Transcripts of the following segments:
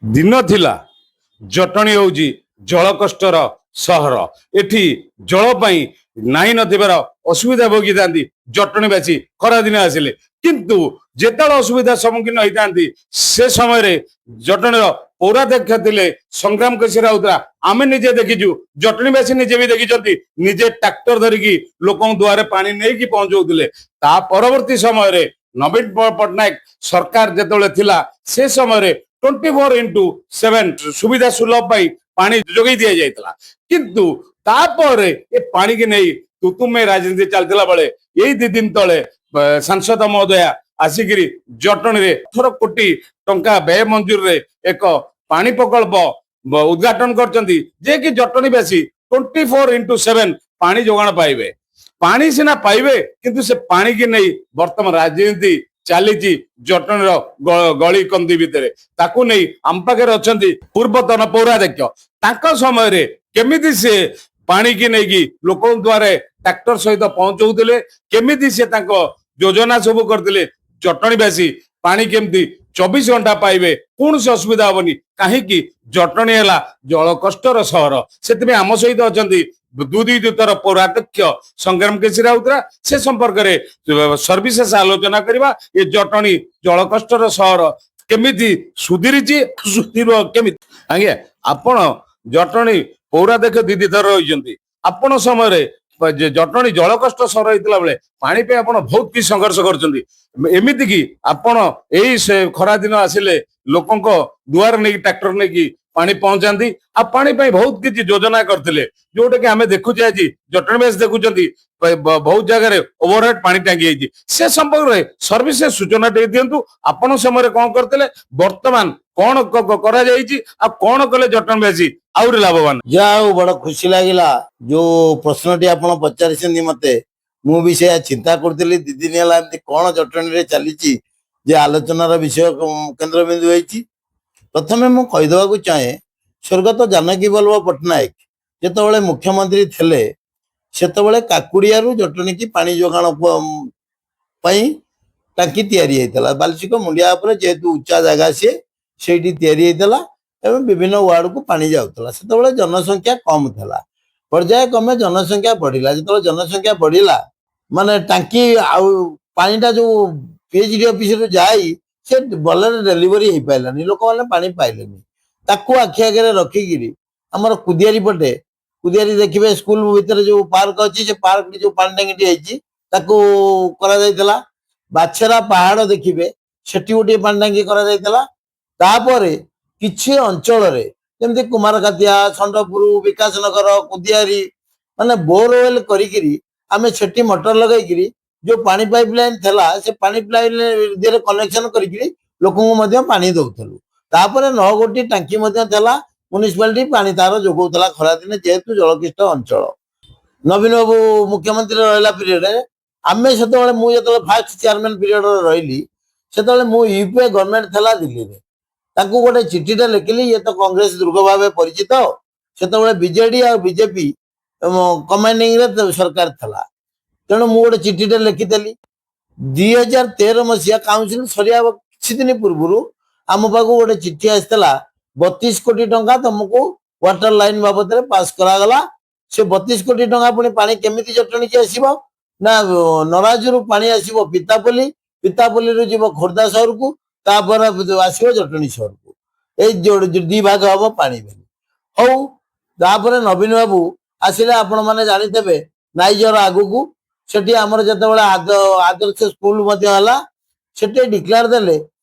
ଦିନ ଥିଲା, ଜଟଣୀ ହେଉଛି ଜଳ କଷ୍ଟର ସହର। ଏଠି ଜଳ ପାଇଁ ନାହିଁ ନଥିବାର ଅସୁବିଧା ଭୋଗିଥାନ୍ତି ଜଟଣୀବାସୀ ଖରାଦିନ ଆସିଲେ। କିନ୍ତୁ ଯେତେବେଳେ ଅସୁବିଧା ସମ୍ମୁଖୀନ ହେଇଥାନ୍ତି, ସେ ସମୟରେ ଜଟଣୀର ପୌରାଧ୍ୟକ୍ଷ ଥିଲେ ସଂଗ୍ରାମ କେଶରୀ ରାଉତରା। ଆମେ ନିଜେ ଦେଖିଛୁ, ଜଟଣୀବାସୀ ନିଜେ ବି ଦେଖିଛନ୍ତି, ନିଜେ ଟ୍ରାକ୍ଟର ଧରିକି ଲୋକଙ୍କ ଦୁଆରେ ପାଣି ନେଇକି ପହଞ୍ଚଉଥିଲେ। ତା ପରବର୍ତ୍ତୀ ସମୟରେ ନବୀନ ପଟ୍ଟନାୟକ ସରକାର ଯେତେବେଳେ ଥିଲା, ସେ ସମୟରେ 24x7 ସୁବିଧା ସୁଲଭ ପାଇଁ ପାଣି ଯୋଗାଇ ଦିଆଯାଇଥିଲା। କିନ୍ତୁ ତାପରେ ଏ ପାଣିକି ନେଇ ତୁତୁମେ ରାଜନୀତି ଚାଲିଥିଲା ବେଳେ ଏଇ 2 ଦିନ ତଳେ ସାଂସଦ ମହୋଦୟା ଆସିକିରି ଜଟଣୀରେ 18 କୋଟି ଟଙ୍କା ବ୍ୟୟ ମଞ୍ଜୁରରେ ଏକ ପାଣି ପ୍ରକଳ୍ପ ଉଦ୍ଘାଟନ କରିଛନ୍ତି ଯେ କି ଜଟଣୀବାସୀ 24x7 ପାଣି ଯୋଗାଣ ପାଇବେ। ପାଣି ସିନା ପାଇବେ, କିନ୍ତୁ ସେ ପାଣିକି ନେଇ ବର୍ତ୍ତମାନ ରାଜନୀତି ଚାଲିଛି ଜଟଣୀର ଗଳି କନ୍ଦି ଭିତରେ। ତାକୁ ନେଇ ଆମ ପାଖରେ ଅଛନ୍ତି ପୂର୍ବତନ ପୌରାଧ୍ୟକ୍ଷ। ତାଙ୍କ ସମୟରେ କେମିତି ସେ ପାଣିକି ନେଇକି ଲୋକଙ୍କ ଦ୍ୱାରେ ଟ୍ରାକ୍ଟର ସହିତ ପହଞ୍ଚଉଥିଲେ, କେମିତି ସେ ତାଙ୍କ ଯୋଜନା ସବୁ କରିଥିଲେ, ଜଟଣୀବାସୀ ପାଣି କେମିତି 24 ଘଣ୍ଟା ପାଇବେ, କୌଣସି ଅସୁବିଧା ହବନି, କାହିଁକି ଜଟଣୀ ହେଲା ଜଳ କଷ୍ଟର ସହର। ସେଥିପାଇଁ ଆମ ସହିତ ଅଛନ୍ତି ଦୁଇ ଦୁଇ ଥର ପୌରାଧ୍ୟକ୍ଷ ସଂଗ୍ରାମ କେଶରୀ ରାଉତରା। ସେ ସମ୍ପର୍କରେ ସବିଶେଷ ଆଲୋଚନା କରିବା। ଏ ଜଟଣୀ ଜଳ କଷ୍ଟର ସହର କେମିତି ସୁଧୁରିଛି, ସୁଧୁରିବ କେମିତି? ଆଜ୍ଞା, ଆପଣ ଜଟଣୀ ପୌରାଧ୍ୟକ୍ଷ ଦି ଦି ଥର ରହିଛନ୍ତି। ଆପଣ ସମୟରେ ଯେ ଜଟଣୀ ଜଳ କଷ୍ଟ ସହର ହେଇଥିଲା ବେଳେ ପାଣି ପାଇଁ ଆପଣ ବହୁତ କିଛି ସଂଘର୍ଷ କରିଛନ୍ତି। ଏମିତି କି ଆପଣ ଏଇ ସେ ଖରା ଦିନ ଆସିଲେ ଲୋକଙ୍କ ଦୁଆର ନେଇକି ଟ୍ରାକ୍ଟର ନେଇକି ପାଣି ପହଞ୍ଚାନ୍ତି ଆଉ ପାଣି ପାଇଁ ବହୁତ କିଛି ଯୋଜନା କରିଥିଲେ, ଯୋଉଟା କି ଆମେ ଦେଖୁଛେ, ଆଜି ଜଟଣୀବାସୀ ଦେଖୁଛନ୍ତି, ବହୁତ ଜାଗାରେ ଓଭରହେଡ ପାଣି ଟାଙ୍କି ହେଇଛି। ସେ ସମ୍ପର୍କରେ ସବିଶେଷ ସୂଚନା ଟିକେ ଦିଅନ୍ତୁ। ଆପଣ ସମୟରେ କଣ କରିଥିଲେ, ବର୍ତ୍ତମାନ କଣ କରାଯାଇଛି ଆଉ କଣ କଲେ ଜଟଣୀବାସୀ ଆହୁରି ଲାଭବାନ? ଯାହା ହଉ, ବଡ ଖୁସି ଲାଗିଲା ଯୋଉ ପ୍ରଶ୍ନଟି ଆପଣ ପଚାରିଛନ୍ତି ମତେ। ମୁଁ ବି ସେଇଆ ଚିନ୍ତା କରୁଥିଲି 2 ଦିନ ହେଲା, ଏମିତି କଣ ଜଟଣୀରେ ଚାଲିଛି ଯେ ଆଲୋଚନାର ବିଷୟ କେନ୍ଦ୍ରବିନ୍ଦୁ ହେଇଛି। ପ୍ରଥମେ ମୁଁ କହିଦେବାକୁ ଚାହେଁ, ସ୍ୱର୍ଗତ ଜାନକୀ ବଲ୍ଲଭ ପଟ୍ଟନାୟକ ଯେତେବେଳେ ମୁଖ୍ୟମନ୍ତ୍ରୀ ଥିଲେ, ସେତେବେଳେ କାକୁଡିଆରୁ ଜଟଣୀକି ପାଣି ଯୋଗାଣ ପାଇଁ ଟାଙ୍କି ତିଆରି ହେଇଥିଲା। ବାଲିସିକ ମୁଣ୍ଡିଆ ଉପରେ, ଯେହେତୁ ଉଚ୍ଚା ଜାଗା ସିଏ, ସେଇଠି ତିଆରି ହେଇଥିଲା ଏବଂ ବିଭିନ୍ନ ୱାର୍ଡକୁ ପାଣି ଯାଉଥିଲା। ସେତେବେଳେ ଜନସଂଖ୍ୟା କମ ଥିଲା। ପର୍ଯ୍ୟାୟ କ୍ରମେ ଜନସଂଖ୍ୟା ବଢିଲା। ଯେତେବେଳେ ଜନସଂଖ୍ୟା ବଢିଲା, ମାନେ ଟାଙ୍କି ଆଉ ପାଣିଟା ଯୋଉ ପିଏଚଡି ଅଫିସରୁ ଯାଇ ସେ ଭଲରେ ଡେଲିଭରି ହେଇପାରିଲାନି, ଲୋକମାନେ ପାଣି ପାଇଲେନି। ତାକୁ ଆଖି ଆଗରେ ରଖିକିରି ଆମର କୁଦିଆରି ପଟେ, କୁଦିଆରି ଦେଖିବେ ସ୍କୁଲ ଭିତରେ ଯୋଉ ପାର୍କ ଅଛି, ସେ ପାର୍କ ଯୋଉ ପାଣି ଟାଙ୍କିଟି ହେଇଛି, ତାକୁ କରାଯାଇଥିଲା। ବାଛେରା ପାହାଡ ଦେଖିବେ, ସେଠି ଗୋଟିଏ ପାଣି ଟାଙ୍କି କରାଯାଇଥିଲା। ତାପରେ କିଛି ଅଞ୍ଚଳରେ ଯେମିତି କୁମାରକାତିଆ, ଷଣ୍ଢପୁର, ବିକାଶନଗର, କୁଦିଆରି, ମାନେ ବୋରୱେଲ କରିକିରି ଆମେ ସେଠି ମଟର ଲଗେଇକିରି ଯୋଉ ପାଣି ପାଇପ ଲାଇନ ଥିଲା, ସେ ପାଣି ପାଇପ ଦେହରେ କନେକ୍ସନ କରିକିରି ଲୋକଙ୍କୁ ମଧ୍ୟ ପାଣି ଦଉଥିଲୁ। ତାପରେ ନଅ ଗୋଟି ଟାଙ୍କି ମଧ୍ୟ ଥିଲା, ମ୍ୟୁନିସିପାଲିଟି ପାଣି ତାର ଯୋଗାଉଥିଲା ଖରାଦିନେ, ଯେହେତୁ ଜଳକ୍ଲିଷ୍ଟ ଅଞ୍ଚଳ। ନବୀନ ବାବୁ ମୁଖ୍ୟମନ୍ତ୍ରୀ ରହିଲା ପିରିୟଡରେ ଆମେ ସେତେବେଳେ, ମୁଁ ଯେତେବେଳେ ଫାଷ୍ଟ ଚେୟାରମ୍ୟାନ ପିରିୟଡରେ ରହିଲି, ସେତେବେଳେ ମୁଁ ୟୁପିଏ ଗଭର୍ଣ୍ଣମେଣ୍ଟ ଥିଲା ଦିଲ୍ଲୀରେ, ତାଙ୍କୁ ଗୋଟେ ଚିଠିଟା ଲେଖିଲି। ଇଏ ତ କଂଗ୍ରେସ ଦୁର୍ଗ ଭାବେ ପରିଚିତ। ସେତେବେଳେ ବିଜେଡି ଆଉ ବିଜେପି କମାଣ୍ଡିଂରେ ସରକାର ଥିଲା। ତେଣୁ ମୁଁ ଗୋଟେ ଚିଠିଟେ ଲେଖିଦେଲି। 2013 ମସିହା କାଉନସିଲ ସରିବା କିଛି ଦିନ ପୂର୍ବରୁ ଆମ ପାଖକୁ ଗୋଟେ ଚିଠି ଆସିଥିଲା, 32 କୋଟି ଟଙ୍କା ତମକୁ ୱାଟର ଲାଇନ ବାବଦରେ ପାସ୍ କରାଗଲା। ସେ 32 କୋଟି ଟଙ୍କା ପୁଣି ପାଣି କେମିତି ଜଟଣୀକି ଆସିବ ନା ନରାଜରୁ ପାଣି ଆସିବ ପିତାପଲ୍ଲୀ, ପିତାପଲ୍ଲୀରୁ ଯିବ ଖୋର୍ଦ୍ଧା ସହରକୁ, ତାପରେ ଆସିବ ଜଟଣୀ ସହରକୁ। ଏଇ ଯୋଉ ଦି ଭାଗ ହବ ପାଣି ବୋଲି। ହଉ, ତାପରେ ନବୀନ ବାବୁ ଆସିଲେ। ଆପଣ ମାନେ ଜାଣିଥିବେ, ନାଇଜର ଆଗକୁ ସେଠି ଆମର ଯେତେବେଳେ ଆଦର୍ଶ ସ୍କୁଲ ମଧ୍ୟ ହେଲା, ସେଠି ଡିକ୍ଲାର ଦେଲେ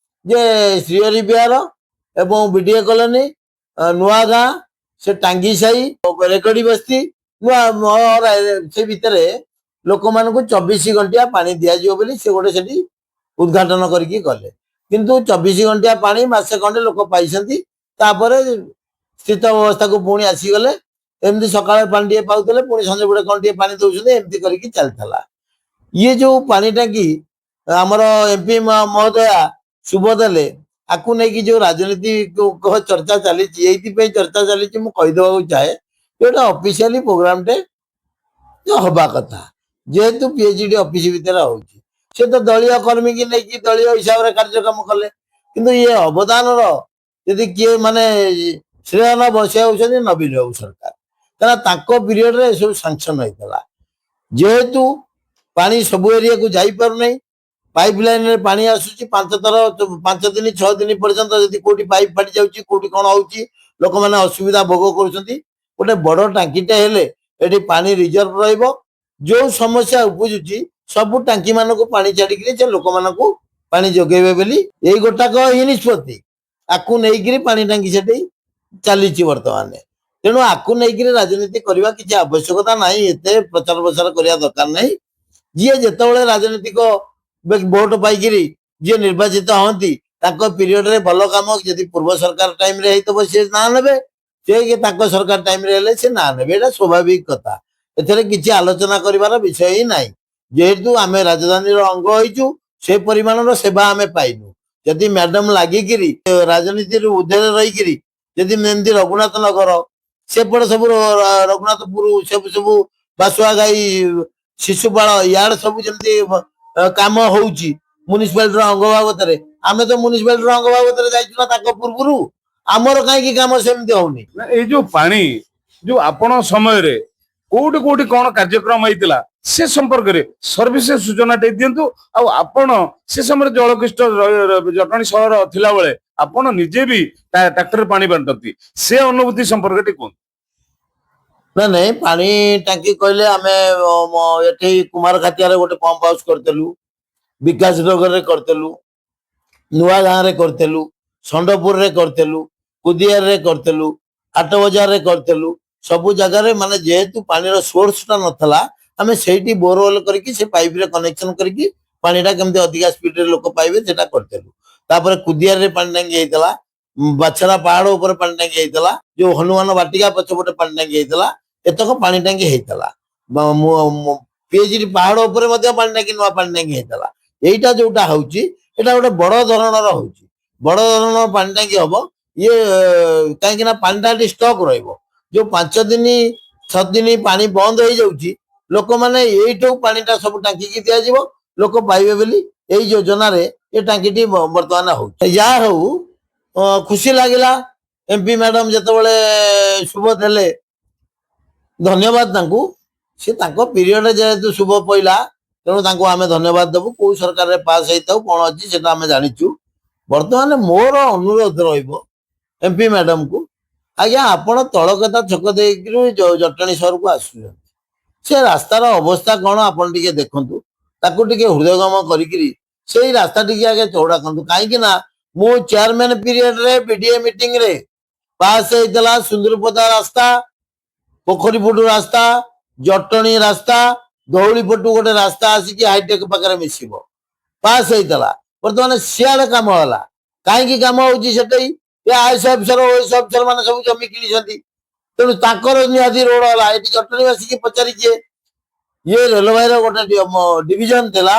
ଯେ ଶ୍ରୀହରି ବିହାର ଏବଂ ବିଡିଏ କଲୋନୀ, ନୂଆ ଗାଁ, ସେ ଟାଙ୍ଗି ସାହି, ରେକଡି ବସ୍ତି, ନୂଆ ସେ ଭିତରେ ଲୋକମାନଙ୍କୁ 24 ଘଣ୍ଟିଆ ପାଣି ଦିଆଯିବ ବୋଲି ସେ ଗୋଟେ ସେଠି ଉଦ୍ଘାଟନ କରିକି ଗଲେ। କିନ୍ତୁ 24 ଘଣ୍ଟିଆ ପାଣି ମାସେ ଖଣ୍ଡେ ଲୋକ ପାଇଛନ୍ତି, ତାପରେ ସ୍ଥିତ ଅବସ୍ଥାକୁ ପୁଣି ଆସିଗଲେ। ଏମିତି ସକାଳେ ପାଣି ଟିକେ ପାଉଥିଲେ, ପୁଣି ସଞ୍ଜ ବେଳେ କଣ ଟିକେ ପାଣି ଦଉଛନ୍ତି, ଏମିତି କରିକି ଚାଲିଥିଲା। ଇଏ ଯୋଉ ପାଣି ଟାଙ୍କି ଆମର ଏମପି ମହୋଦୟା ଶୁଭ ଦେଲେ, ଆକୁ ନେଇକି ଯୋଉ ରାଜନୀତି ଚର୍ଚ୍ଚା ଚାଲିଛି, ଏଇଥିପାଇଁ ଚର୍ଚ୍ଚା ଚାଲିଛି। ମୁଁ କହିଦେବାକୁ ଚାହେଁ, ଯୋଉଟା ଅଫିସିଆଲି ପ୍ରୋଗ୍ରାମଟେ ହବା କଥା, ଯେହେତୁ ପିଏଚଡି ଅଫିସ ଭିତରେ ହଉଛି, ସେ ତ ଦଳୀୟ କର୍ମୀକି ନେଇକି ଦଳୀୟ ହିସାବରେ କାର୍ଯ୍ୟକ୍ରମ କଲେ। କିନ୍ତୁ ଇଏ ଅବଦାନର ଯଦି କିଏ ମାନେ ଶ୍ରେୟ ନବ, ସେ ହେଉଛନ୍ତି ନବୀନ ବାବୁ ସରକାର। କାରଣ ତାଙ୍କ ପିରିୟଡ଼ରେ ଏସବୁ ସାଙ୍କସନ୍ ହେଇଥିଲା। ଯେହେତୁ ପାଣି ସବୁ ଏରିଆକୁ ଯାଇପାରୁନାହିଁ, ପାଇପ୍ ଲାଇନରେ ପାଣି ଆସୁଛି 5 ଥର, 5 ଦିନ 6 ଦିନ ପର୍ଯ୍ୟନ୍ତ। ଯଦି କୋଉଠି ପାଇପ୍ ଫାଟି ଯାଉଛି, କୋଉଠି କଣ ହଉଛି, ଲୋକମାନେ ଅସୁବିଧା ଭୋଗ କରୁଛନ୍ତି। ଗୋଟେ ବଡ ଟାଙ୍କିଟେ ହେଲେ ଏଠି ପାଣି ରିଜର୍ଭ ରହିବ। ଯୋଉ ସମସ୍ୟା ଉପୁଜୁଛି, ସବୁ ଟାଙ୍କି ମାନଙ୍କୁ ପାଣି ଛାଡିକିରି ସେ ଲୋକମାନଙ୍କୁ ପାଣି ଯୋଗେଇବେ ବୋଲି ଏଇ ଗୋଟାକ ହିଁ ନିଷ୍ପତ୍ତି। ଆକୁ ନେଇକିରି ପାଣି ଟାଙ୍କି ସେଠି ଚାଲିଛି ବର୍ତ୍ତମାନ। ତେଣୁ ଆକୁ ନେଇକିରି ରାଜନୀତି କରିବା କିଛି ଆବଶ୍ୟକତା ନାହିଁ। ଏତେ ପ୍ରଚାର ପ୍ରସାର କରିବା ଦରକାର ନାହିଁ। ଯିଏ ଯେତେବେଳେ ରାଜନୈତିକ ଭୋଟ ପାଇକିରି ଯିଏ ନିର୍ବାଚିତ ହୁଅନ୍ତି, ତାଙ୍କ ପିରିୟଡରେ ଭଲ କାମ ଯଦି ପୂର୍ବ ସରକାର ଟାଇମରେ ହେଇଥିବ, ସେ ନାଁ ନେବେ। ସେ କି ତାଙ୍କ ସରକାର ଟାଇମରେ ହେଲେ ସେ ନାଁ ନେବେ। ଏଇଟା ସ୍ୱାଭାବିକ କଥା। ଏଥିରେ କିଛି ଆଲୋଚନା କରିବାର ବିଷୟ ହିଁ ନାହିଁ। ଯେହେତୁ ଆମେ ରାଜଧାନୀର ଅଙ୍ଗ ହେଇଛୁ, ସେ ପରିମାଣର ସେବା ଆମେ ପାଇନୁ। ଯଦି ମ୍ୟାଡମ ଲାଗିକିରି, ରାଜନୀତିରୁ ଉର୍ଦ୍ଧ୍ୱରେ ରହିକିରି, ଯଦି ଏମିତି ରଘୁନାଥ ନଗର ସେପଟେ ସବୁ, ରଘୁନାଥପୁର ସବୁ ସବୁ, ବାସୁଆ ଘାଇ, ଶିଶୁପାଳ, ଇଆଡେ ସବୁ ଯେମିତି କାମ ହଉଛି ମ୍ୟୁନିସିପାଲିଟିର ଅଙ୍ଗ ବାବଦରେ, ଆମେ ତ ମ୍ୟୁନିସିପାଲିଟିର ଅଙ୍ଗ ବାବଦରେ ଯାଇଛୁ ନା ତାଙ୍କ ପୂର୍ବରୁ, ଆମର କାହିଁକି କାମ ସେମିତି ହଉନି? ନା, ଏଇ ଯୋଉ ପାଣି ଯୋଉ ଆପଣ ସମୟରେ କୋଉଠି କୋଉଠି କଣ କାର୍ଯ୍ୟକ୍ରମ ହେଇଥିଲା, ସେ ସମ୍ପର୍କରେ ସର୍ଭିସେସ୍ ସୂଚନା ଟିକେ ଦିଅନ୍ତୁ। ଆଉ ଆପଣ ସେ ସମୟରେ ଜଳକ୍ଲିଷ୍ଟ ଜଟଣୀ ସହର ଥିଲାବେଳେ ଆପଣ ନିଜେ ବି ଟ୍ରାକ୍ଟରରେ ପାଣି ବାଣ୍ଟନ୍ତି, ସେ ଅନୁଭୂତି ସମ୍ପର୍କରେ ଟିକେ କୁହନ୍ତୁ। ନା, ନାଇଁ, ପାଣି ଟାଙ୍କି କହିଲେ ଆମେ ଏଠି କୁମାର ଖାତିଆରେ ଗୋଟେ ପମ୍ପ ହାଉସ କରିଥିଲୁ, ବିକାଶ ନଗରରେ କରିଥିଲୁ, ନୂଆ ଗାଁରେ କରିଥିଲୁ, ଷଣ୍ଢପୁରରେ କରିଥିଲୁ, କୁଦିଆରରେ କରିଥିଲୁ, ହାଟ ବଜାରରେ କରିଥିଲୁ। ସବୁ ଜାଗାରେ ମାନେ ଯେହେତୁ ପାଣିର ସୋର୍ସଟା ନଥିଲା, ଆମେ ସେଇଠି ବୋରୱେଲ କରିକି ସେ ପାଇପରେ କନେକ୍ସନ କରିକି ପାଣିଟା କେମିତି ଅଧିକା ସ୍ପିଡରେ ଲୋକ ପାଇବେ, ସେଟା କରିଥିଲୁ। ତାପରେ କୁଦିଆରରେ ପାଣି ଟାଙ୍କି ହେଇଥିଲା, ବାଛରା ପାହାଡ ଉପରେ ପାଣି ଟାଙ୍କି ହେଇଥିଲା, ଯୋଉ ହନୁମାନ ବାଟିକା ପଛପଟେ ପାଣି ଟାଙ୍କି ହେଇଥିଲା। ଏତକ ପାଣି ଟାଙ୍କି ହେଇଥିଲା। ପିଏଚଡି ପାହାଡ ଉପରେ ମଧ୍ୟ ପାଣି ଟାଙ୍କି, ନୂଆ ପାଣି ଟାଙ୍କି ହେଇଥିଲା। ଏଇଟା ଯୋଉଟା ହଉଛି, ଏଇଟା ଗୋଟେ ବଡ ଧରଣର ହଉଛି। ବଡ ଧରଣର ପାଣି ଟାଙ୍କି ହବ ଇଏ, କାହିଁକି ନା ପାଣିଟା ଏଠି ଷ୍ଟକ୍ ରହିବ। ଯୋଉ 5 ଦିନ 6 ଦିନ ପାଣି ବନ୍ଦ ହେଇଯାଉଛି, ଲୋକମାନେ ଏଇଠୁ ପାଣିଟା ସବୁ ଟାଙ୍କିକି ଦିଆଯିବ, ଲୋକ ପାଇବେ ବୋଲି ଏଇ ଯୋଜନାରେ ଏ ଟାଙ୍କିଟି ବର୍ତ୍ତମାନ ହଉଛି। ଯାହା ହଉ, ଖୁସି ଲାଗିଲା ଏମପି ମ୍ୟାଡମ ଯେତେବେଳେ ଶୁଭ ଦେଲେ, ଧନ୍ୟବାଦ ତାଙ୍କୁ। ସେ ତାଙ୍କ ପିରିୟଡ ଯେହେତୁ ଶୁଭ ପଇଲା, ତେଣୁ ତାଙ୍କୁ ଆମେ ଧନ୍ୟବାଦ ଦେବୁ। କୋଉ ସରକାରରେ ପାସ୍ ହେଇଥାଉ, କଣ ଅଛି, ସେଟା ଆମେ ଜାଣିଛୁ। ବର୍ତ୍ତମାନ ମୋର ଅନୁରୋଧ ରହିବ ଏମପି ମ୍ୟାଡମକୁ, ଆଜ୍ଞା, ଆପଣ ତଳକତା ଛକ ଦେଇକିରି ଜଟଣୀ ସହରକୁ ଆସୁଛନ୍ତି, ସେ ରାସ୍ତାର ଅବସ୍ଥା କଣ ଆପଣ ଟିକେ ଦେଖନ୍ତୁ। ତାକୁ ଟିକେ ହୃଦୟଙ୍ଗମ କରିକିରି ସେଇ ରାସ୍ତା ଟିକେ ଆଗେ ଚଉଡ଼ା କରନ୍ତୁ। କାହିଁକି ନା ମୁଁ ଚେୟାରମ୍ୟାନ ପିରିୟଡରେ ବିଡିଏ ମିଟିଂରେ ପାସ୍ ହେଇଥିଲା ସୁନ୍ଦରପଦା ରାସ୍ତା, ପୋଖରୀପୁଟ ରାସ୍ତା, ଜଟଣୀ ରାସ୍ତା, ଧଉଳି ପଟୁ ଗୋଟେ ରାସ୍ତା ଆସିକି ହାଇଟେକ୍ ପାଖରେ ମିଶିବ, ପାସ୍ ହେଇଥିଲା। ବର୍ତ୍ତମାନ ସିଆଡେ କାମ ହେଲା। କାହିଁକି କାମ ହଉଛି ସେଠି? ଏ is officer, OAS officer ମାନେ ସବୁ ଜମି କିଣିଛନ୍ତି, ତେଣୁ ତାଙ୍କର ନିହାତି ରୋଡ ହେଲା। ଏଠି ଜଟଣୀ ଆସିକି ପଚାରିଛେ, ଇଏ ରେଳବାଇର ଗୋଟେ ଡିଭିଜନ ଥିଲା।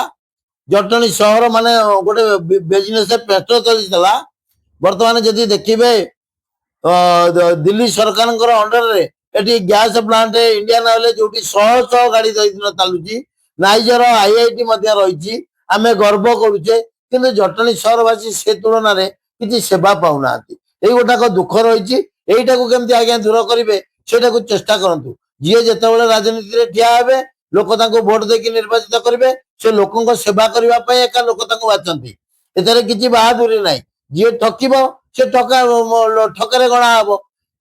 ଜଟଣୀ ସହର ମାନେ ଗୋଟେ ବିଜନେସ ପେଟ୍ରୋ ଚାଲିଥିଲା। ବର୍ତ୍ତମାନ ଯଦି ଦେଖିବେ, ଦିଲ୍ଲୀ ସରକାରଙ୍କର ଅଣ୍ଡରରେ ଏଠି ଗ୍ୟାସ ପ୍ଲାଣ୍ଟ, ଇଣ୍ଡିଆନ ଅଏଲ, ଯୋଉଠି ଶହ ଶହ ଗାଡି ଦୈନନ୍ଦିନ ଚାଲୁଛି, ନାଇଜର, ଆଇଆଇଟି ମଧ୍ୟ ରହିଛି, ଆମେ ଗର୍ବ କରୁଛେ। କିନ୍ତୁ ଜଟଣୀ ସହରବାସୀ ସେ ତୁଳନାରେ କିଛି ସେବା ପାଉନାହାନ୍ତି। ଏଇ ଗୋଟାକ ଦୁଃଖ ରହିଛି। ଏଇଟାକୁ କେମିତି ଆଜ୍ଞା ଦୂର କରିବେ, ସେଇଟାକୁ ଚେଷ୍ଟା କରନ୍ତୁ। ଯିଏ ଯେତେବେଳେ ରାଜନୀତିରେ ଠିଆ ହେବେ, ଲୋକ ତାଙ୍କୁ ଭୋଟ ଦେଇକି ନିର୍ବାଚିତ କରିବେ। ସେ ଲୋକଙ୍କ ସେବା କରିବା ପାଇଁ ଏକା ଲୋକ ତାଙ୍କୁ ବାଛନ୍ତି। ଏଥିରେ କିଛି ବାହାଦୁରୀ ନାହିଁ। ଯିଏ ଠକିବ, ସେ ଠକା ଠକରେ ଗଣା ହବ।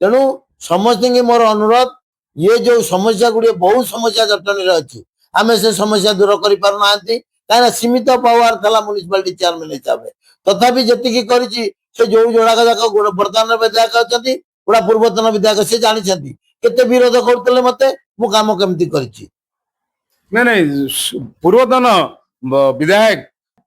ତେଣୁ ସମସ୍ତଙ୍କୁ ମୋର ଅନୁରୋଧ, ଇଏ ଯୋଉ ସମସ୍ୟା ଗୁଡ଼ିଏ, ବହୁତ ସମସ୍ୟା ଜଟଣୀରେ ଅଛି, ଆମେ ସେ ସମସ୍ୟା ଦୂର କରିପାରୁନାହାନ୍ତି, କାହିଁକିନା ସୀମିତ ପାୱାର ଥିଲା ମ୍ୟୁନିସିପାଲିଟି ଚେୟାରମ୍ୟାନ ହିସାବରେ। ତଥାପି ଯେତିକି କରିଛି, ସେ ଯୋଉ ଯୋଡ଼ାକ ଯାକ ବର୍ତ୍ତମାନର ବିଧାୟକ ଅଛନ୍ତି, ଗୋଟା ପୂର୍ବତନ ବିଧାୟକ, ସେ ଜାଣିଛନ୍ତି କେତେ ବିରୋଧ କରୁଥିଲେ ମତେ, ମୁଁ କାମ କେମିତି କରିଛି। ନାଇଁ ନାଇଁ, ପୂର୍ବତନ ବିଧାୟକ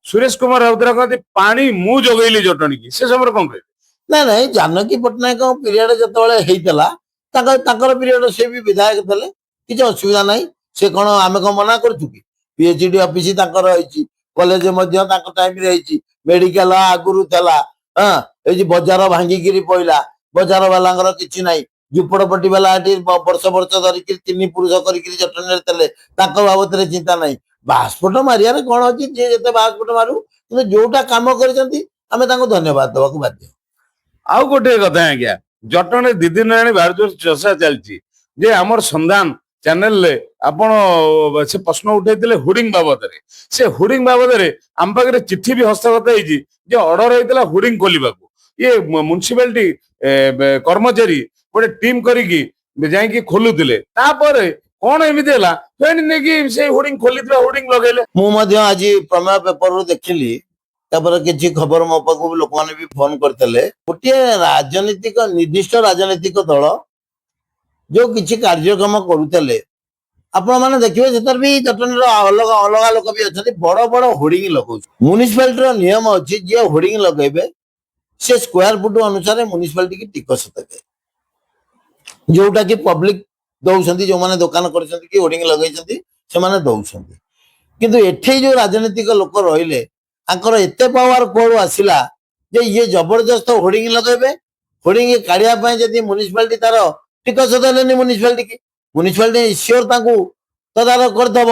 ସୁରେଶ କୁମାର ରାଉତରାୟ କହନ୍ତି, ପାଣି ମୁଁ ଯୋଗେଇଲି ଜଟଣୀକି। ସେ ସମୟରେ କଣ କହିବେ? ନାଇଁ ନାଇଁ, ଜାନକୀ ପଟ୍ଟନାୟକଙ୍କ ପିରିୟଡ ଯେତେବେଳେ ହେଇଥିଲା, ତାଙ୍କର ପିରିୟଡ ସେ ବି ବିଧାୟକ ଥିଲେ, କିଛି ଅସୁବିଧା ନାହିଁ। ସେ କଣ, ଆମେ କଣ ମନା କରୁଛୁ କି? ପିଏଚଡି ଅଫିସ ତାଙ୍କର ହେଇଛି, କଲେଜ ମଧ୍ୟ ତାଙ୍କ ଟାଇମରେ ହେଇଛି, ମେଡିକାଲ ଆଗରୁ ଥିଲା। ହଁ, ଏଇ ଯେ ବଜାର ଭାଙ୍ଗିକିରି ପଇଲା, ବଜାର ବାଲାଙ୍କର କିଛି ନାହିଁ। ଝୁପଡପଟି ବାଲା ଏଠି ବର୍ଷ ବର୍ଷ ଧରିକିରି ତିନି ପୁରୁଷ କରିକିରି ଜଟଣୀରେ ଥିଲେ, ତାଙ୍କ ବାବଦରେ ଚିନ୍ତା ନାହିଁ। ବାହାସ୍ଫୋଟ ମାରିବାରେ କଣ ଅଛି? ଯିଏ ଯେତେ ବାହାସ୍ଫୋଟ ମାରୁ, କିନ୍ତୁ ଯୋଉଟା କାମ କରିଛନ୍ତି, ଆମେ ତାଙ୍କୁ ଧନ୍ୟବାଦ ଦେବାକୁ ବାଧ୍ୟ। ଆଉ ଗୋଟେ କଥା ଆଜ୍ଞା, ଜଟଣୀ 2 ଦିନ ହେଲାଣି ଭାରି ଜୋର ଚର୍ଚ୍ଚା ଚାଲିଛି ଯେ ଆମର ସନ୍ଧାନ ଚ୍ୟାନେଲରେ ଆପଣ ସେ ପ୍ରଶ୍ନ ଉଠେଇଥିଲେ ହୋର୍ଡିଂ ବାବଦରେ। ସେ ହୋର୍ଡିଂ ବାବଦରେ ଆମ ପାଖରେ ଚିଠି ବି ହସ୍ତଗତ ହେଇଛି ଯେ ଅର୍ଡର ହେଇଥିଲା ହୋର୍ଡିଂ ଖୋଲିବାକୁ। ଇଏ ମ୍ୟୁନିସିପାଲିଟି କର୍ମଚାରୀ ଗୋଟେ ଟିମ୍ କରିକି ଯାଇକି ଖୋଲୁଥିଲେ। ତାପରେ କଣ ଏମିତି ହେଲା, ଫେଣି ନେଇକି ସେଇ ହୋର୍ଡିଂ ଖୋଲିଥିବା ହୋର୍ଡିଂ ଲଗେଇଲେ। ମୁଁ ମଧ୍ୟ ଆଜି ପ୍ରମେୟ ପେପରରୁ ଦେଖିଲି। ତାପରେ କିଛି ଖବର ମୋ ପାଖକୁ ବି ଲୋକମାନେ ବି ଫୋନ କରିଥିଲେ। ଗୋଟିଏ ରାଜନୈତିକ, ନିର୍ଦ୍ଦିଷ୍ଟ ରାଜନୈତିକ ଦଳ ଯୋଉ କିଛି କାର୍ଯ୍ୟକ୍ରମ କରୁଥିଲେ, ଆପଣମାନେ ଦେଖିବେ ସେଥିରେ ବି ଜଟଣୀର ଅଲଗା ଅଲଗା ଲୋକ ବି ଅଛନ୍ତି, ବଡ ବଡ ହୋର୍ଡିଂ ଲଗାଉଛି। ମ୍ୟୁନିସିପାଲିଟିର ନିୟମ ଅଛି, ଯିଏ ହୋର୍ଡିଂ ଲଗେଇବେ ସେ ସ୍କୋୟାର ଫୁଟ ଅନୁସାରେ ମ୍ୟୁନିସିପାଲିଟି କି ଟିକସ ଦେବେ, ଯୋଉଟା କି ପବ୍ଲିକ ଦଉଛନ୍ତି। ଯୋଉମାନେ ଦୋକାନ କରିଛନ୍ତି କି ହୋର୍ଡିଂ ଲଗେଇଛନ୍ତି, ସେମାନେ ଦଉଛନ୍ତି। କିନ୍ତୁ ଏଠି ଯୋଉ ରାଜନୈତିକ ଲୋକ ରହିଲେ, ତାଙ୍କର ଏତେ ପାୱାର କୁଆଡୁ ଆସିଲା ଯେ ଇଏ ଜବରଦସ୍ତ ହୋର୍ଡିଂ ଲଗେଇବେ? ହୋର୍ଡିଂ କାଢିବା ପାଇଁ ଯଦି ମ୍ୟୁନିସିପାଲିଟି ତାର ଟିକସ ଦେଲେନି ମ୍ୟୁନିସିପାଲିଟି କି, ମ୍ୟୁନିସିପାଲିଟି ସିଓର ତାଙ୍କୁ ତଦାରଖ କରିଦବ,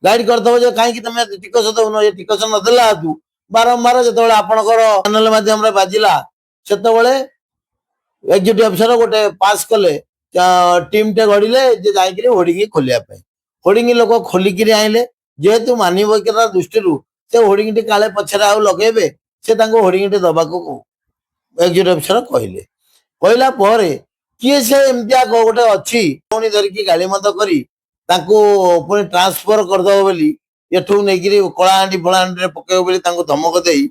ଗାଇଡ କରିଦବ ଯେ କାହିଁକି ତମେ ଟିକସ ଦଉନ। ଏ ଟିକସ ନଦେଲା ହେତୁ ବାରମ୍ବାର ଯେତେବେଳେ ଆପଣଙ୍କର ଚ୍ୟାନେଲ ମାଧ୍ୟମରେ ବାଜିଲା, ସେତେବେଳେ ଏକ୍ଜିକ୍ୟୁଟିଭ ଅଫିସର ଗୋଟେ ପାସ୍ କଲେ, ଟିମଟେ ଗଢିଲେ ଯେ ଯାଇକିରି ହୋର୍ଡିଂ ଖୋଲିବା ପାଇଁ। ହୋର୍ଡିଂ ଲୋକ ଖୋଲିକିରି ଆଣିଲେ। ଯେହେତୁ ମାନବିକତା ଦୃଷ୍ଟିରୁ ସେ ହୋର୍ଡିଂଟି କାଳେ ପଛରେ ଆଉ ଲଗେଇବେ, ସେ ତାଙ୍କୁ ହୋର୍ଡିଂଟି ଦବାକୁ ଏକ୍ଜିକ୍ୟୁଟିଭ ଅଫିସର କହିଲେ। କହିଲା ପରେ କିଏ ସେ ଏମିତିଆ ଗୋଟେ ଅଛି, ପୁଣି ଧରିକି ଗାଳିମନ୍ଦ କରି ତାଙ୍କୁ ପୁଣି ଟ୍ରାନ୍ସଫର କରିଦବ ବୋଲି, ଏଠୁ ନେଇକିରି କଳାହାଣ୍ଡି ଫଳାହାଣ୍ଡିରେ ପକେଇବ ବୋଲି ତାଙ୍କୁ ଧମକ ଦେଇ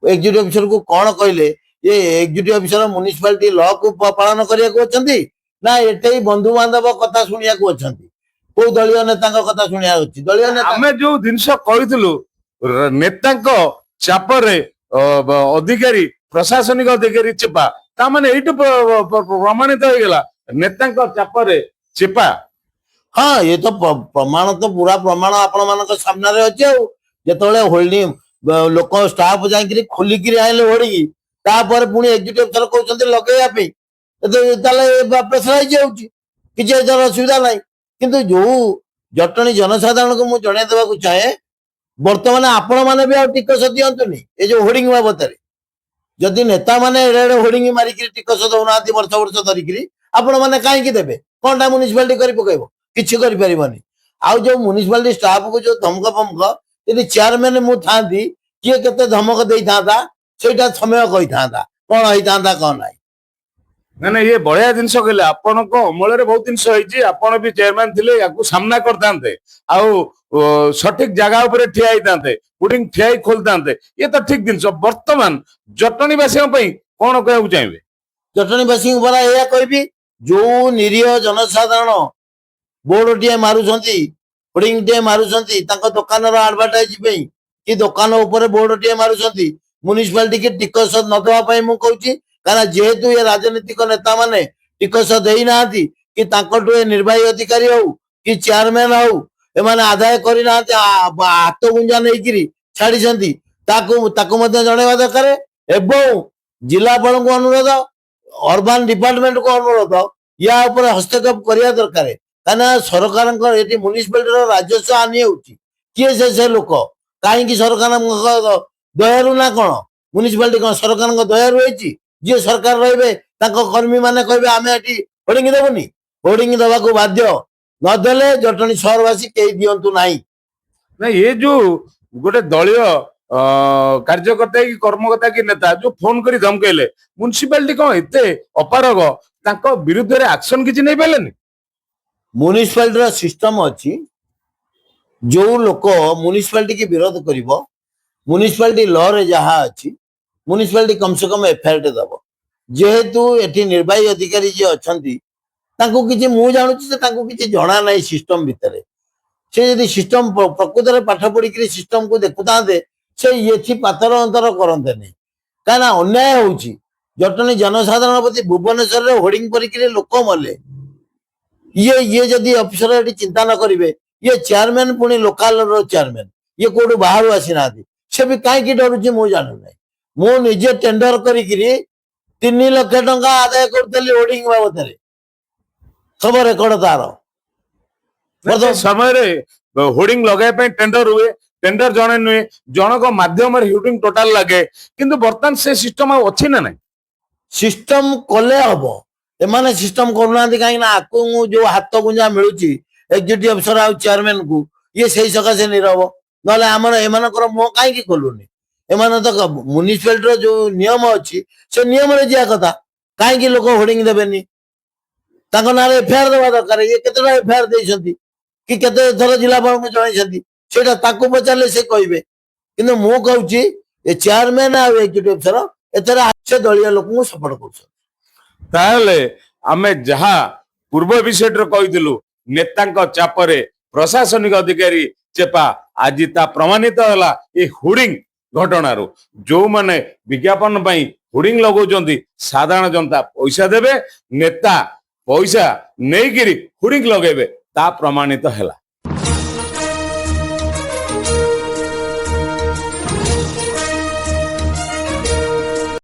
ଏକ୍ଜିକ୍ୟୁଟିଭ ଅଫିସରକୁ କଣ କହିଲେ? ଏ ଏକ୍ଜିକ୍ୟୁଟିଭ ଅଫିସର ମ୍ୟୁନିସିପାଲିଟି ଲ କୁ ପାଳନ କରିବାକୁ ଅଛନ୍ତି ନା ଏଠେଇ ବନ୍ଧୁବାନ୍ଧବ କଥା ଶୁଣିବାକୁ ଅଛନ୍ତି? କୋଉ ଦଳୀୟ ନେତାଙ୍କ କଥା ଶୁଣିବାକୁ ଅଛି? ଦଳୀୟ ନେତା ଆମେ ଯୋଉ ଜିନିଷ କହିଥିଲୁ, ନେତାଙ୍କ ଚାପରେ ଅଧିକାରୀ, ପ୍ରଶାସନିକ ଅଧିକାରୀ ଚେପା, ତା ମାନେ ଏଇଠୁ ପ୍ରମାଣିତ ହେଇଗଲା ନେତାଙ୍କ ଚାପରେ ଚେପା। ହଁ, ଏ ତ ପ୍ରମାଣ ତ ପୁରା ପ୍ରମାଣ ଆପଣ ମାନଙ୍କ ସାମ୍ନାରେ ଅଛି। ଆଉ ଯେତେବେଳେ ହୋଲ୍ଡିଂ ଲୋକ ଷ୍ଟାଫ ଯାଇକିରି ଖୋଲିକିରି ଆଣିଲେ ହୋର୍ଡିଂ, ତାପରେ ପୁଣି ଏକ୍ଜିକ୍ୟୁଟିଭ ଅଫିସର କହୁଛନ୍ତି ଲଗେଇବା ପାଇଁ, ତାହେଲେ ପ୍ରେସରାଇଜ ହେଉଛି, କିଛି ଏଥିରେ ଅସୁବିଧା ନାହିଁ। କିନ୍ତୁ ଯୋଉ ଜଟଣୀ ଜନସାଧାରଣଙ୍କୁ ମୁଁ ଜଣେଇ ଦେବାକୁ ଚାହେଁ, ବର୍ତ୍ତମାନ ଆପଣ ମାନେ ବି ଆଉ ଟିକସ ଦିଅନ୍ତୁନି ଏ ଯୋଉ ହୋର୍ଡିଂ ବାବଦରେ। ଯଦି ନେତାମାନେ ଏଡେ ଏଡେ ହୋର୍ଡିଂ ମାରିକିରି ଟିକସ ଦଉନାହାନ୍ତି ବର୍ଷ ବର୍ଷ ଧରିକିରି, ଆପଣ ମାନେ କାହିଁକି ଦେବେ? କଣଟା ମ୍ୟୁନିସିପାଲିଟି କରି ପକେଇବ? କିଛି କରିପାରିବନି। ଆଉ ଯୋଉ ମ୍ୟୁନିସିପାଲିଟି ଷ୍ଟାଫକୁ ଯୋଉ ଧମକ ଫମକ, ଯଦି ଚେୟାରମ୍ୟାନ ମୁଁ ଥାନ୍ତି, କିଏ କେତେ ଧମକ ଦେଇଥାନ୍ତା ସେଇଟା ସମୟ କହିଥାନ୍ତା, କଣ ହେଇଥାନ୍ତା କଣ ନାହିଁ। ନା ନା, ଇଏ ବଢିଆ ଜିନିଷ କହିଲେ। ଆପଣଙ୍କ ଅମଳରେ ବହୁତ ଜିନିଷ ହେଇଛି। ଆପଣ ବି ଚେୟାରମ୍ୟାନ ଥିଲେ ୟାକୁ ସାମ୍ନା କରିଥାନ୍ତେ ଆଉ ସଠିକ ଜାଗା ଉପରେ ଠିଆ ହେଇଥାନ୍ତେ, ହୋର୍ଡିଂ ଠିଆ ହେଇ ଖୋଲିଥାନ୍ତେ। ଇଏ ତ ଠିକ ଜିନିଷ। ବର୍ତ୍ତମାନ ଜଟଣୀବାସୀଙ୍କ ପାଇଁ କଣ କହିବାକୁ ଚାହିଁବେ? ଜଟଣୀବାସୀଙ୍କୁ ପରା ଏଇଆ କହିବି, ଯୋଉ ନିରୀହ ଜନସାଧାରଣ ବୋର୍ଡଟିଏ ମାରୁଛନ୍ତି, ହୋର୍ଡିଂଟିଏ ମାରୁଛନ୍ତି ତାଙ୍କ ଦୋକାନର ଆଡଭର୍ଟାଇଜ ପାଇଁ କି ଦୋକାନ ଉପରେ ବୋର୍ଡଟିଏ ମାରୁଛନ୍ତି, ମ୍ୟୁନିସିପାଲିଟି କି ଟିକସ ନ ଦେବା ପାଇଁ ମୁଁ କହୁଛି। କାରଣ ଯେହେତୁ ଏ ରାଜନୈତିକ ନେତାମାନେ ଟିକସ ଦେଇନାହାନ୍ତି କି ତାଙ୍କଠୁ ଏ ନିର୍ବାହୀ ଅଧିକାରୀ ହଉ କି ଚେୟାରମ୍ୟାନ ହଉ, ଏମାନେ ଆଦାୟ କରିନାହାନ୍ତି, ହାତ ଗୁଞ୍ଜା ନେଇକିରି ଛାଡିଛନ୍ତି, ତାକୁ ତାକୁ ମଧ୍ୟ ଜଣେଇବା ଦରକାର। ଏବଂ ଜିଲ୍ଲାପାଳଙ୍କୁ ଅନୁରୋଧ, ଅର୍ବାନ ଡିପାର୍ଟମେଣ୍ଟକୁ ଅନୁରୋଧ, ୟା ଉପରେ ହସ୍ତକ୍ଷେପ କରିବା ଦରକାର। କାହିଁକିନା ସରକାରଙ୍କ ଏଠି ମ୍ୟୁନିସିପାଲିଟିର ରାଜସ୍ୱ ହାନି ହେଉଛି। କିଏ ସେ ଲୋକ? କାହିଁକି ସରକାରଙ୍କ ଦୟାରୁ ନା କଣ? ମ୍ୟୁନିସିପାଲିଟି କଣ ସରକାରଙ୍କ ଦୟାରୁ ହେଇଛି? ଯିଏ ସରକାର ରହିବେ, ତାଙ୍କ କର୍ମୀ ମାନେ କହିବେ ଆମେ ଏଠି ହୋର୍ଡିଂ ଦେବୁନି? ହୋର୍ଡିଂ ଦେବାକୁ ବାଧ୍ୟ। ନଦେଲେ ଜଟଣୀ ସହରବାସୀ କେହି ଦିଅନ୍ତୁ ନାହିଁ। ନା, ଏ ଯୋଉ ଗୋଟେ ଦଳୀୟ କାର୍ଯ୍ୟକର୍ତ୍ତା କି କର୍ମକର୍ତ୍ତା କି ନେତା ଯୋଉ ଫୋନ କରି ଧମକେଇଲେ, ମ୍ୟୁନିସିପାଲିଟି କଣ ଏତେ ଅପାରଗ, ତାଙ୍କ ବିରୁଦ୍ଧରେ ଆକ୍ସନ କିଛି ନେଇପାରିଲେନି? ମ୍ୟୁନିସିପାଲିଟିର ସିଷ୍ଟମ ଅଛି, ଯୋଉ ଲୋକ ମ୍ୟୁନିସିପାଲିଟି କି ବିରୋଧ କରିବ, ମ୍ୟୁନିସିପାଲିଟି ଲରେ ଯାହା ଅଛି, ମ୍ୟୁନିସିପାଲିଟି କମ ସେ କମ ଏଫଆଇଆର ଦବ। ଯେହେତୁ ଏଠି ନିର୍ବାହୀ ଅଧିକାରୀ ଯିଏ ଅଛନ୍ତି, ତାଙ୍କୁ କିଛି, ମୁଁ ଜାଣୁଛି ଯେ ତାଙ୍କୁ କିଛି ଜଣା ନାହିଁ ସିଷ୍ଟମ ଭିତରେ। ସେ ଯଦି ସିଷ୍ଟମ ପ୍ରକୃତରେ ପାଠ ପଢିକିରି ସିଷ୍ଟମକୁ ଦେଖୁଥାନ୍ତେ, ସେ ଏଠି ପାତର ଅନ୍ତର କରନ୍ତେନି। କାହିଁକିନା ଅନ୍ୟାୟ ହଉଛି ଜଟଣୀ ଜନସାଧାରଣ ପ୍ରତି। ଭୁବନେଶ୍ୱରରେ ହୋର୍ଡିଂ କରିକିରି ଲୋକ ମଲେ। ଇଏ ଯଦି ଅଫିସର ଏଠି ଚିନ୍ତା ନ କରିବେ, ଇଏ ଚେୟାରମ୍ୟାନ ପୁଣି ଲୋକାଲର ଚେୟାରମ୍ୟାନ, ଇଏ କୋଉଠୁ ବାହାରୁ ଆସିନାହାନ୍ତି। ସେ ବି କାହିଁକି ଡରୁଛି ମୁଁ ଜାଣୁନାହିଁ। ମୁଁ ନିଜେ ଟେଣ୍ଡର କରିକିରି 3 ଲକ୍ଷ ଟଙ୍କା ଆଦାୟ କରୁଥିଲି ହୋର୍ଡିଂ ବାବଦରେ, ସବୁ ରେକର୍ଡ ତାର। ସେ ସମୟରେ ହୋର୍ଡିଂ ଲଗାଇବା ପାଇଁ ଟେଣ୍ଡର ହୁଏ। ଟେଣ୍ଡର ଜଣେ ନୁହେଁ, ଜଣଙ୍କ ମାଧ୍ୟମରେ ହୋର୍ଡିଂ ଟୋଟାଲ ଲାଗେ। କିନ୍ତୁ ବର୍ତ୍ତମାନ ସେ ସିଷ୍ଟମ ଆଉ ଅଛି ନା ନାହିଁ? ସିଷ୍ଟମ କଲେ ହବ। ଏମାନେ ସିଷ୍ଟମ କରୁନାହାନ୍ତି, କାହିଁକି ନା ଆକୁ ଯୋଉ ହାତ ଗୁଞ୍ଜା ମିଳୁଛି ଏକ୍ଜିକ୍ୟୁଟିଭ ଅଫିସର ଆଉ ଚେୟାରମ୍ୟାନ କୁ, ଇଏ ସେଇ ସକାଶେ ନିରବ। ନହେଲେ ଆମର ଏମାନଙ୍କର ମୁହଁ କାହିଁକି ଖୋଲୁନି? ଏମାନେ ତ ମ୍ୟୁନିସିପାଲିଟିର ଯୋଉ ନିୟମ ଅଛି, ସେ ନିୟମରେ ଯିବା କଥା। କାହିଁକି ଲୋକ ହୋର୍ଡିଂ ଦେବେନି? ତାଙ୍କ ନାଁରେ ଏଫଆଇଆର ଦେବା ଦରକାର। ଇଏ କେତେଟା ଏଫଆଇଆର ଦେଇଛନ୍ତି କି କେତେ ଥର ଜିଲ୍ଲାପାଳଙ୍କୁ ଜଣାଇଛନ୍ତି, ସେଇଟା ତାକୁ ପଚାରିଲେ ସେ କହିବେ। କିନ୍ତୁ ମୁଁ କହୁଛି, ଏ ଚେୟାରମ୍ୟାନ ଆଉ ଏକ୍ଜିକ୍ୟୁଟିଭ ଅଫିସର ଏଥିରେ ସେ ଦଳୀୟ ଲୋକଙ୍କୁ ସପୋର୍ଟ କରୁଛନ୍ତି। ତାହେଲେ ଆମେ ଯାହା ପୂର୍ବ ଏପିସୋଡରେ କହିଥିଲୁ, ନେତାଙ୍କ ଚାପରେ ପ୍ରଶାସନିକ ଅଧିକାରୀ ଚେପା, ଆଜି ତା ପ୍ରମାଣିତ ହେଲା ଏ ହୋର୍ଡିଂ ଘଟଣାରୁ। ଯୋଉମାନେ ବିଜ୍ଞାପନ ପାଇଁ ହୋର୍ଡିଂ ଲଗାଉଛନ୍ତି, ସାଧାରଣ ଜନତା ପଇସା ଦେବେ, ନେତା ପଇସା ନେଇକିରି ହୋର୍ଡିଂ ଲଗେଇବେ, ତା ପ୍ରମାଣିତ ହେଲା।